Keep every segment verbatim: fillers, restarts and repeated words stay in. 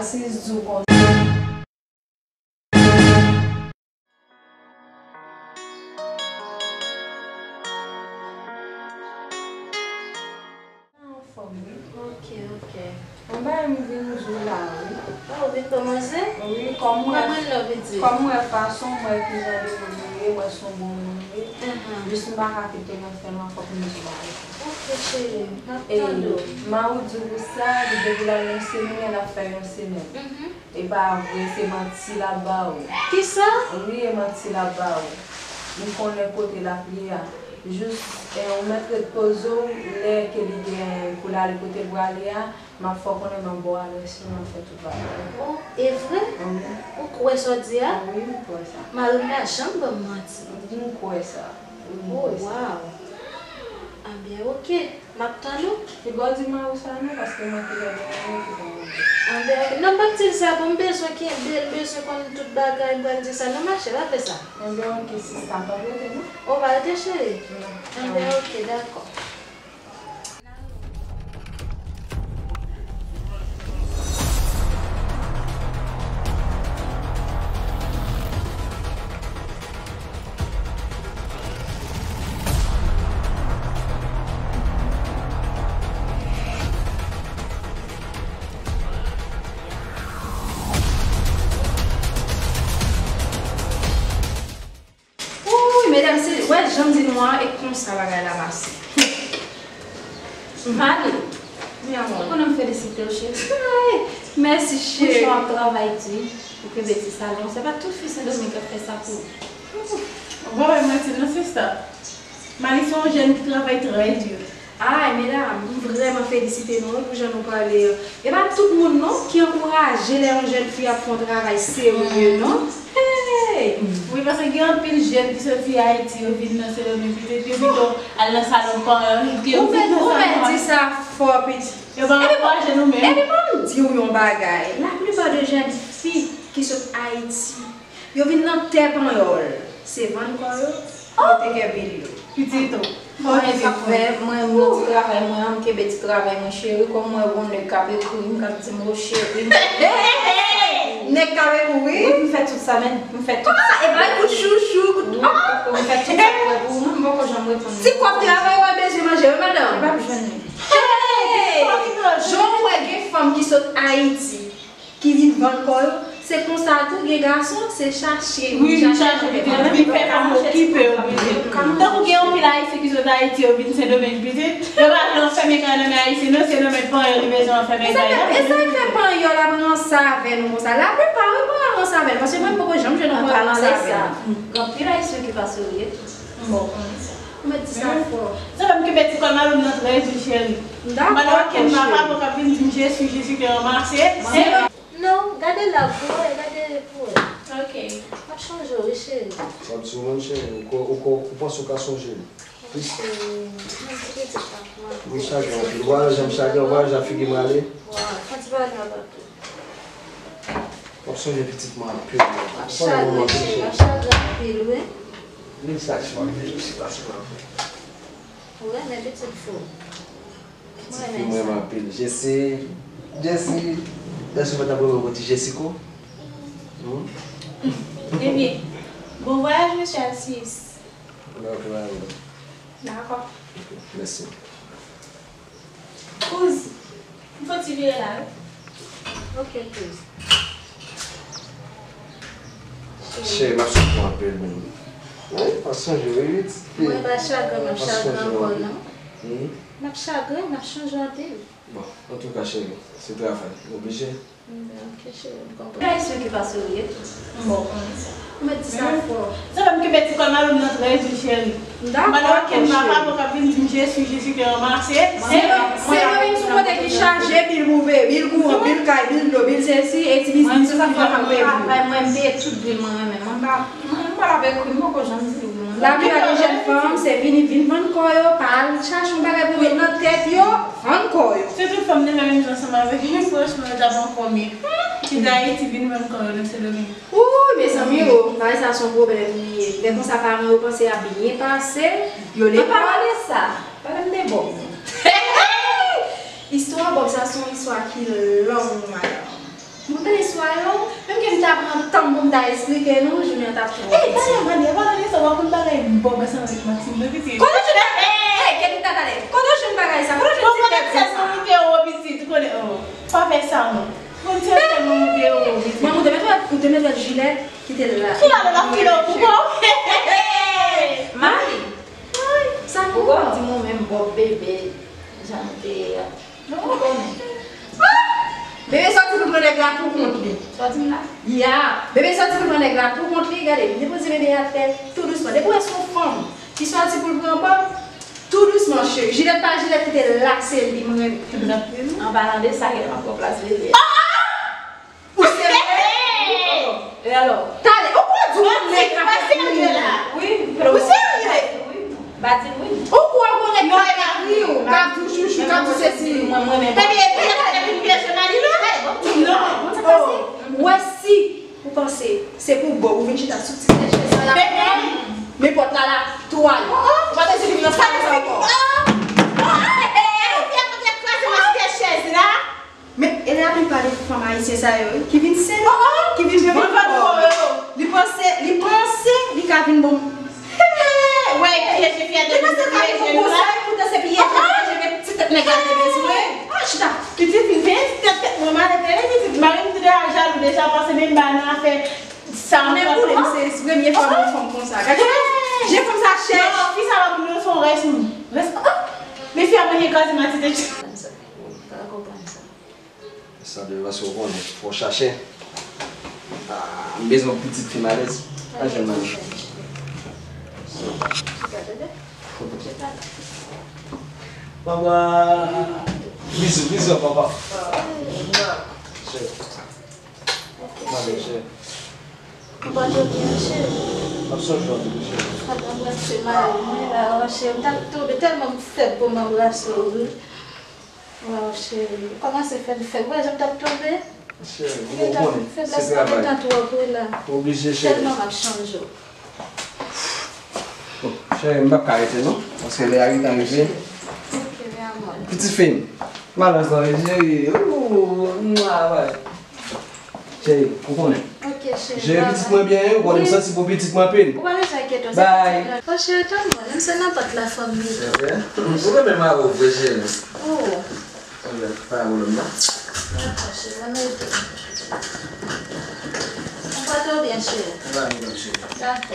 Sis jou konsa. Anfòm, wi. Ok, ok. Mwen ba m vin jou la, wi. Ah, ou vin kòmanse? Wi, kòm mwen, kòm mwen wè fason, mwen wè kijan de moun ou ye, mwen se yon bon moun ou ye. Jis m pa ka kite w nan fè m an, fòk m di w bagay. Ok, cheri, m ap tande w. Maroudi pou sa, li depi l al yon semèn, l ap fè yon semèn. E pa vre, se manti l ap ba ou. Kisa? Wi, e manti l ap ba ou. M konnen kote l ap ye a. Jis, eh, ou mèt ret poze w, lè ke li gen pou l ale kote l prale a, m ap fè w konnen, m ap ba w adrès li, m ap fè tout bagay. Oh, e vre? Wi. Ou kwè sa w di a? Wi, m kwè sa. Mari m pa janm ban m manti. M kwè sa. Wi, m kwè sa. Oh, wow. Anben, ok. M ap tann ou. Piga w di mari w sa non, paske mwen te genyen yon ki pa mande. Anben, ok. Non, m p ap di l sa, bon, m bezwen kenbe l, m bezwen konn tout bagay, m pral di sa. Non, machè, pa fè sa. Enben, ok, sista, m p ap rete, non. O, pa rete, cheri? Non. Enben, ok, dakò. Wouy, medam, se, wè jan m di nou an, e konsa bagay la pase. Mali, mi amor, ou konnen m felisite w, cheri. Ay, mèsi, cheri. Franchman, w ap travay di, ou kenbe ti salon. Se pa tout fi Sendomeng k ap fè sa pou ou. Ou pa bay manti non, sista. Mali se yon jèn ki travay trè di. Ay, medam, m vrèman felisite nou, wi, pou jan nou pale an. E pa tout moun, non, ki ankouraje lè yon jèn fi ap fè yon travay serye, non. Hey! Wi, paske gen anpil jèn ki soti Ayiti, yo vin nan Sendomeng, petèt yo pito al nan salon paran yo, ke yo vin nan salon paran yo. Ou mèt di sa fò, pitit. Yo pa ankouraje nou menm. Epi, bon, m di w yon bagay. Laplipa de jèn fi ki sot Ayiti, yo vin nan tè panyòl. Se vann kò yo, yo te gen bil yo. Pitit ou. Mwen, sa fè, mwen, mwen ti travay mwen an, m kenbe ti travay mwen, cheri, kòm mwen wè yon nèg k ap ekri m, k ap di m, "O cheri." Nèg k ap ekri w? Wi, m fè tout sa, men, m fè tout sa. Ah, e bay kout chouchou, kout, ah! M fè tout sa pou, pou ou, non, m poko janm reponn. Ti kòb travay w al bezwen manje, wi, madanm. Li p ap jwenn li. Hey! Jan w wè gen fanm ki sot Ayiti, ki vin vann kò yo, se konsa tou gen gason, se chache, wi, chache, chache, epi fè fanm okipe yo, pitit. Tankou gen anpil Ayisyen ki sot Ayiti, yo vin Sendomeng, pitit. Yo pa vle anfèmen kay nan men Ayisyen, non, se nan men paran yo li bezwen anfèmen kay la. E sa k fè, e sa k fè panyòl ap ranse avè nou konsa. Laplipa, wi, panyòl ranse avè nou, paske mwen, m poko janm jwenn yon panyòl ranse avè nou. Gen anpil Ayisyen ki pa serye tou. M poko konnen sa. Ou mèt di sa fò. Zanmi m ki mèt di kòl malou m nan trè di, cheri. Dakò, cheri. M pa nan okenn mafya pou k ap vin di m, "Je suis, je suis te ranmase." Non, gade la pou wè, gade pou wè. Ok. M ap chanje w, wi, cheri. W ap di w menm, cheri, ou ko-, ou ko-, ou panse w ka sonje m. Wi, cheri, m ap di pitit la pou mwen. Wi, chagren anpil. Ou pa wè jan m chagren, ou pa wè jan figi m rale. Wa, fè ti bagay la tou. W ap sonje pitit mwen anpil, wi. W ap chagren, cheri, w ap chagren anpil, wi. Li sa ki manke, li sa ki manke. Ou renmen pitit fou. Pitit fi mwen renmen anpil. Jesi, Jesi, èske w pa t ap renmen w ti Jesiko? Hmm? Ebyen, bon vwayaj, mesye Alsis. Bon vwayaj. Dakò. Mèsi. Kouz, m fò ti vire la, wi. Ok, kouz. Cheri, m ap sonje w anpil, men. Wi, m ap sonje w, wi, wi. Mwen pa chagren, m ap chagren ankò, non. Hmm? M ap chagren, m ap sonje w anpil. Bon, antouka, cheri, se travay, m oblije. Ok, cheri, m konprann. Gen Ayisyen ki pa serye tou. M bon konnen sa. Ou mèt di sa fò. Zanmi m ki mèt di kòl malou m nan trè di, cheri. Dakò, cheri. M pa nan okenn mafya pou k ap vin di m, "Je suis, je suis te ranmase." Se, se mwen menm sou kote ki chaje, bil bouve, bil kouran, bil kay, bil dlo, bil sesi, e ti biznis ou ki fè m peye bil. Mwen, m peye tout bil mwen, mwen menm. Mwen pa, mwen, mwen pa la avèk ou, m poko janm di ou, mwen. Laplipa de jèn fanm, se vini, vin vann kò yo, pa al chache yon bagay pou met nan tèt yo, vann kò yo. Si tout fanm te fè menm jan ansanm avèk mwen, franchman, yo t ap ankò mye. Kite Ayiti vin vann kò yo nan Sendomeng. Ooh, mezanmi, oh, bagay sa se yon pwoblèm li ye. Lè konsa paran yo panse y ap byen pase, yo lekòl. An palan de sa, pale m de Bòb. Istwa Bòb sa se yon istwa ki long, madanm. Mwen tande istwa yo, menm ke m ta pran tan m pou m ta esplike nou, jounen an t ap twò piti. Ey, dayè, Mani, avan nou desann, w ap konn bagay m bòb ansanm avèk Maxime, non, pitit? Kote w jwenn bagay? Ey, kèt ou ta talè. Kote w jwenn bagay sa? Kote w jwenn ti tèt sa? Bon, mwen te wo, pitit, ou konnen, oh, pa fè sa, non. Mwen te tèlman monte wo, pitit. Mwen, ou te mèt wè, ou te mèt wè jilèt ki te la. Ki la, la file pou kò? Mani, sa pou kò? Ou di mwen menm bòb bebe, jan m te ye a. Bebe sòti pou l pran nèg la pou kont li. Sa w di m la? Ya, bebe sòti pou l pran nèg la pou kont li, gade, li depoze bebe atè, tou dousman. Depi w wè se yon fanm ki sòti pou l pran bòb, tou dousman, cheri. Jilèt pa jilèt ki te la, se li mwen. An palan de sa, genlè m ap pran plas bebe a. Ou serye? E alò? Talè, ou konnen di w konnen ka fè wi. Ou serye? Wi. Ba di wi. Ou kwè w konnen ka ekri w, ka di w chouchou, ka di w sesi. Mwen, mwen, mwen. Epi, epi, epi, epi, epi, epi, epi, non. Ou wè si ou panse se pou bòb ou vin chita sou ti tèt chèz la, la pran, men pòt la la tou ale. Ou pa bezwen vin nan sa konsa ankò. Men e la plipla de fanm ayisyen sa yo wi, ki vin sere, ki vin jwe menm kò. Li panse, li panse li ka vin bon. Wè, piye je fyè de li panse li ka vin bon sa, poutan se piye je, piye je, men ti tèt nèg la te bezwen. Ah, chita. Pitit, vin fè ti tèt tèt mwen malè, tande, pitit, mari m te deja jalou deja, panse menm ba nan afè sa. Mwen boule, se premye fwa m wè fanm konsa. Gade, je fanm sa chèch. Non, fi sa pa moun, se yon rès moun. Rès, ah, men fi a manje kraze ma ti tèt. Pa konprann sa. Sa dwe paske w konnen, fò w chache. Ah, m bezwen yon pitit fi m alèz. Pa jwenn manmi. Papa, bizou, bizou, papa. Cheri. Mande, cheri. Ou pa jwenn byen, cheri. M ap sonje w anpil, cheri. Al anbrase mari mwen la, cheri. M t ap tonbe tèlman m fèb pou m anbrase w, wi. Waw, cheri, ou kòmanse fè m fèb. Ou wè jan m t ap tonbe? Cheri, ou konnen, se travay. Feblès mwen gentan twòp, wi, la. Ou oblije, cheri. Tèlman m ap sonje w. Bon, cheri, m p ap ka rete, non, paske lè a gentan rive. Ok, mi amor. Pitit fi m, malèz lan, cheri. Ooh, mwa, mwa. Cheri, ou konnen. Ok, cheri, bye bye. Jere pitit mwen byen, wi, ou konnen m santi pou pitit mwen anpil. Ou pa bezwen enkyete w, se pitit mwen. O cheri, tann mwen, menm se nan pòt la fanmi tou. Ou renmen mari w vre, cheri. Oh. Ebyen, pa gen pwoblèm, non. Dakò, cheri, mwen mete. Konpòte w byen, cheri. Pa gen pwoblèm, cheri. Dakò.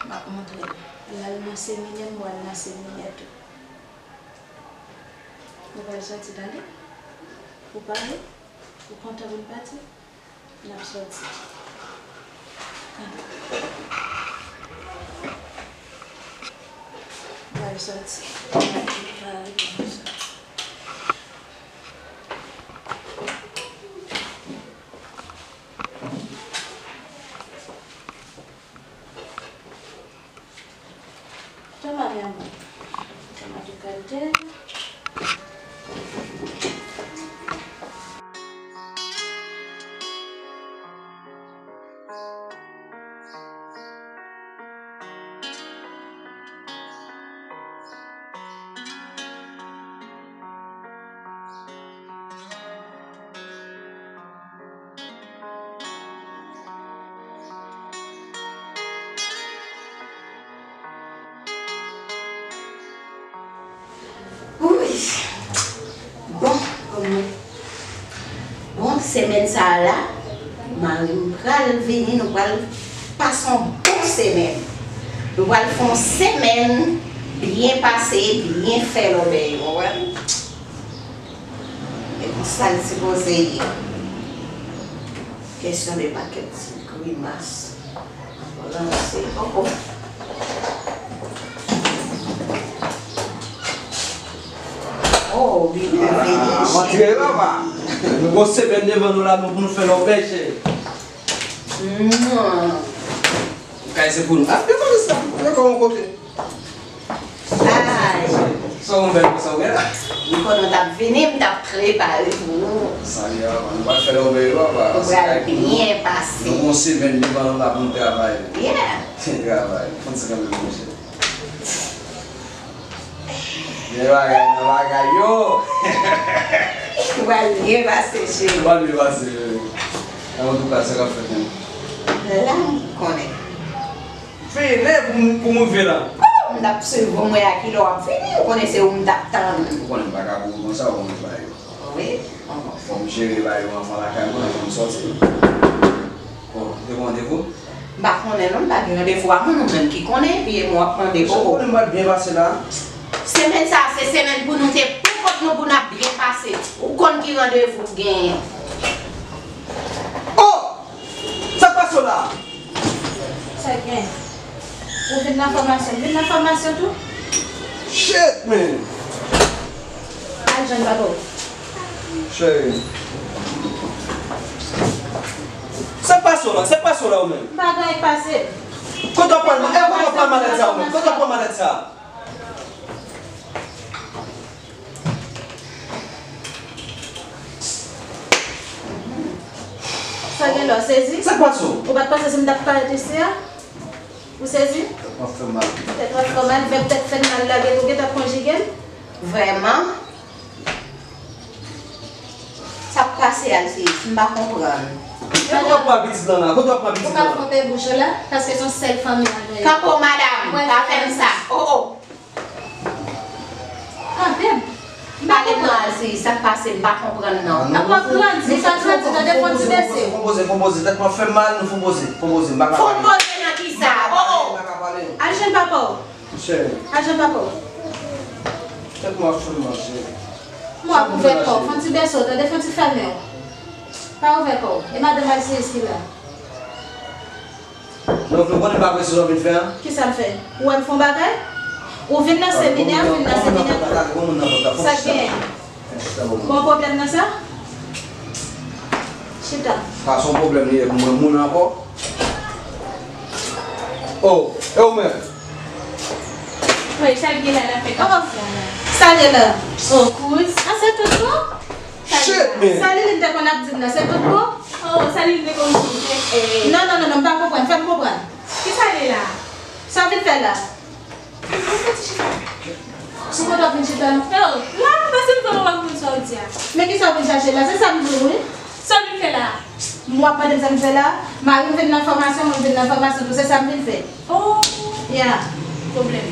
M ap montre l. L al nan seminè, m pral nan seminè tou. Nou pral sòti, tande? Ou pare? Ou kontan pou n pati? N ap sòti. N ap sòti. N ap sòti. Toma, mi amor. Toma tu cartera. Wouy! Bon, bon, bon, semèn sa a la, mari m pral vini, nou pral pase yon bon semèn. Nou pral fè yon semèn byen pase, byen fè lòbèy, ou konprann? E konsa l sipoze ye. Kesyon de pakèt ti grimas. Ranse. Oh, oh. Oh, wi, mèveye, cheri. Antre la, papa. Nou gon semèn devan nou la, nou pou nou fè lòbèy, cheri. Mwa. Kay se pou nou. Ah, devan nou sa. Devan yon kote. Ay. Ou fè konsa ou gen la? M konnen w t ap vini, m t ap prepare pou nou. Sa gen papa, nou pral fè lòbèy wi papa. Nou pral byen pase. Nou gon semèn devan nou la pou nou travay. Yeah. Travay. Fon ti kanpe monchè. Gen bagay nan bagay yo. Ou pral byen pase cheri. Ou pral byen pase cheri. Antouka sa k ap fèt menm? La m konnen. Fini pou m pou m rive la. Oh, m t ap swiv ou, m wè a kilè w ap vini, ou konnen se ou m t ap tann. Ou konnen m pa ka boure konsa, ou konnen bagay yo. Wi. Fò m jere bagay yo anvan lakay mwen, anvan m sòti. Bon, ou te gen randevou? M pa konnen non, m pa gen randevou a moun, ou menm ki konnen, epi e mwen w ap mande. Ou konnen m pral byen pase la. Semèn sa a se semèn pou nou te pou kont nou pou n ap byen pase. Ou konn ki randevou w genyen. Oh! Sa k pase w la? Sa k gen? Ou vin nan fòmasyon, m vin nan fòmasyon tou. Shit, man! Al jwenn papa w. Cheri. Sa k pase w la? Sa k pase w la ou menm? M pa gen anyen k pase m. Kote w pran, e, kote w pran malèt sa ou menm? Kote w pran malèt sa? Sa gen la, w sezi? Sa k pase w? Ou pa t panse si m t ap parèt isi a? Ou sezi? Tèt mwen fè mal. Tèt mwen fè mal, vèb tèt fè mal la, gen ou gentan konjige m? Vrèman? Sa k pase Alsis? M pa konprann. Kote w ap pran pitit lan la? Kote w ap pran pitit lan la? Ou ka fòpe bouch ou la, paske se yon sèl fanmi an nou ye. Kanpe w madanm, pa fè m sa. Oh, oh. Kanpe m. M pa konprann. Pale non Alsis, sa k pase m pa konprann non. Ap w ap grandi, w ka grandi, tande fon ti bese. Fon poze, fon poze, tèt mwen fè mal, nou fon poze, fon poze, m pa ka pale. Fon poze nan kisa? Oh, oh. M pa ka pale. Al jwenn papa w. Cheri. Al jwenn papa w. Tèt mwen ap fè m mal, cheri. Mwen ap ouvè kò w, fon ti bese w, tande fon ti fèmen w. Pa ouvè kò w. E madanm Alsis ki la. Donk, nou konnen m pa apresye sa w vin fè a? Kisa m fè? Ou wè m fè yon bagay? Ou vin nan seminè, ou vin nan seminè. Sa k gen? Gon pwoblèm nan sa? Chita. Sa se yon pwoblèm li ye pou mwen, moun ankò? Oh, e ou menm? Wi, sa k gen la, l ap fè kòmsi a la. Sa l ye la? Oh, kouz. Ah, se tout bon? Shit, man. Sa Liline te konn ap di m nan, se tout bon? Oh, sa Liline te konn di m, eh. Non, non, non, non, m pa konprann. Fè m konprann. Kisa l ye la? Sa w vin fè la? Mwen fè ti chita. Sou kote w ap vin chita? Oh, la, paske m kwè w pa konn sa w di a. Men kisa w vin chache la? Se sa m di w, wi. Sa w vin fè la? M w ap mande m sa m fè la? Mari m vin nan fòmasyon, mwen vin nan fòmasyon tou, se sa m vin fè. Oh. Yeah. Pwoblèm.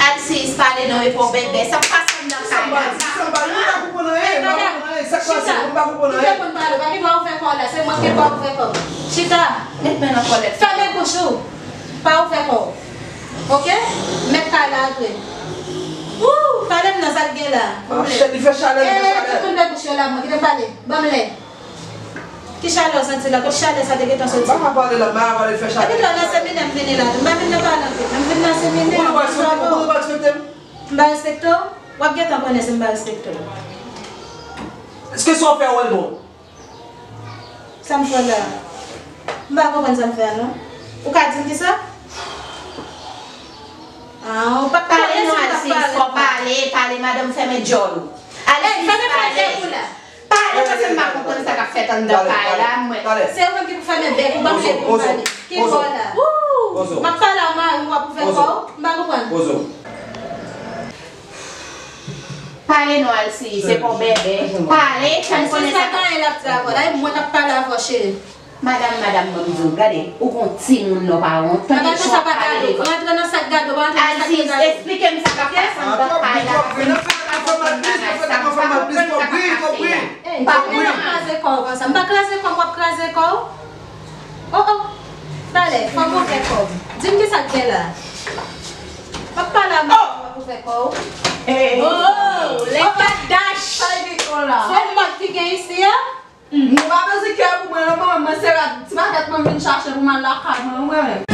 Alsis, pale non, epi w bèbè. Sa k pase anndan kay la? Sa m pale, sa m pale, m pa konprann anyen, m pa konprann anyen. Sa k pase? M pa konprann anyen. Ou te konn pale, pa gen dwa ouvè kò w la, se mwen ki pa ouvè kò m. Chita. Met men nan kòlèt. Fèmen bouch ou. Pa ouvè kò w. Oke? Mèt kay la antre. Wou! Pale m nan sa k gen la. Ah, shit, li fè chalè, li fè chalè. Eh, tout moun fè bouch yo la, mwen, kite m pale. Ban m lè. Ki chalè w santi la? Kot chalè sa te gentan soti? M pa ka pale la, m pa ka pale, fè chalè. Epi lè w nan seminè m vini la tou. M pa vin nan pale anpil. M vin nan seminè, m pa respekte w. M pa respekte w? W ap gentan konnen si m pa respekte w. Èske sa w fè a wè l bon? Sa m fè w la? M pa konprann sa m fè a non. Ou ka di m kisa? Ah, ou pa t konnen si m t ap pale. Pale non Alsis, fò pale, pale madanm fèmen djòl ou. Alsis, pale. Pale, paske m pa konprann sa k ap fèt anndan kay la, mwen. Se ou menm ki pou fèmen bèk ou, ban m lè pou m pale. Ki bò la? M ap pale a mari m, w ap ouvè kò w? M pa konprann. Pale non Alsis, se pa w bèbè. Pale, fè m konnen sa k ap. Alsis pa gen anyen l ap di avè w la, e mwen k ap pale avè w cheri. Madanm, madanm, ban m di w, gade, ou gon timoun nan w pa wont, tande jan w ap pale devan. Rantre nan sak gade w, rantre nan sak gade w. Alsis, esplike m sa k ap pase anndan kay la, paske m pa konprann bagay sa, m pa konprann sa k ap pase a. Ey, pa vin kraze kò w konsa, m pa kraze kò m, w ap kraze kò w. Oh, oh, talè, fò m ouvè kò m. Di m kisa k gen la. M ap pale a mari m, w ap ouvè kò w. Oh, les quatre dash. Sa l gen kò la. Se mòd ki gen isi a? Nou pa bezwen kè pou mwen non, mwen, mwen se rad ti pakèt mwen vin chache pou m al lakay mwen, mwen menm.